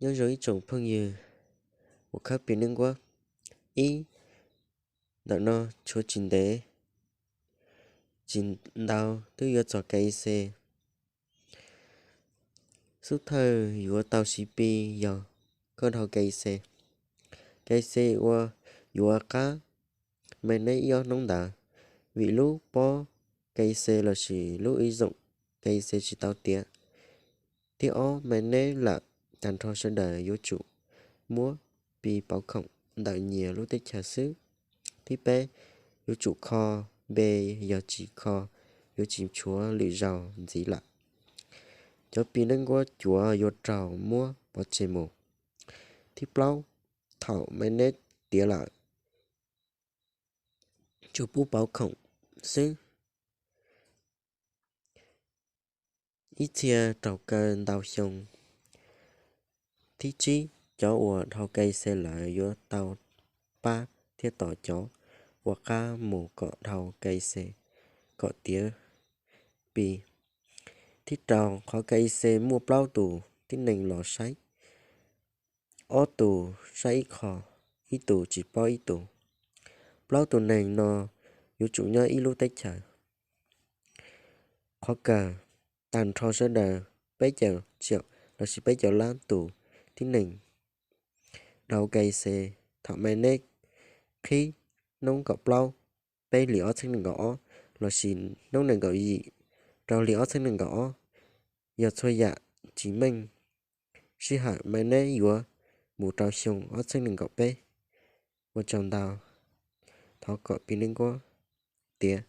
Nyob zoo ib tsoom phooj ywg uas khawb pis neej nkuab. Ib, ntawm no tshuav tsis ntev, tsis ntau twb yuav txog K Y C. Xub thawj yuav tau siv Pi yog koj dhau K Y C. K Y C ua yuav qab mainnet ib ob hnub ntawd, vim lub pob K Y C lossis lub ib zoom K Y C tsis tau tiav. Thib ob, mainnet lawm tag nrho sawv daws yuav tsum muab Pi pauv khoom ntawm nyias lub teb chaws xwb. Thib peb, yuav tsum kho npe, yog tsis kho yuav tsis tshuav lwm zaus ntxiv lawm. Cov Pi neej nkuab cuav yuav raug muab pov tseg mus. Thib plaub, thaum mainnet tiav lawm, tsuas pub pauv khoom xwb, ib txhia raug kaw ntau xyoo. Thib tsib, cov uas dhau K Y C lawm yuav tau pab thiab tos cov uas qab mus kom dhau K Y C kom tiav Pi. Thib rau, qhov K Y C muaj plaub tus tib neeg los saib, ob tus saib ib qho, ib tus tsis paub ib tus. Plaub tus neeg no yuav tsum nyob ib lub teb chaws. Qhov kawg, tag nrho sawv daws peb caug tsiaum lossis peb caug lab tus tib neeg dhau K Y C thaum mainnet qhib hnub kaum plaub peb hlis ob txhiab nees nkaum ob lossis hnub nees nkaum yim rau hlis ob txhiab nees nkaum ob yog txhua yam tsis meej. Sij hawm mainnet yuav mus rau xyoo ob txhiab nees nkaum peb. Ua tsaug ntau, thov kom Pi neej nkuab tiav.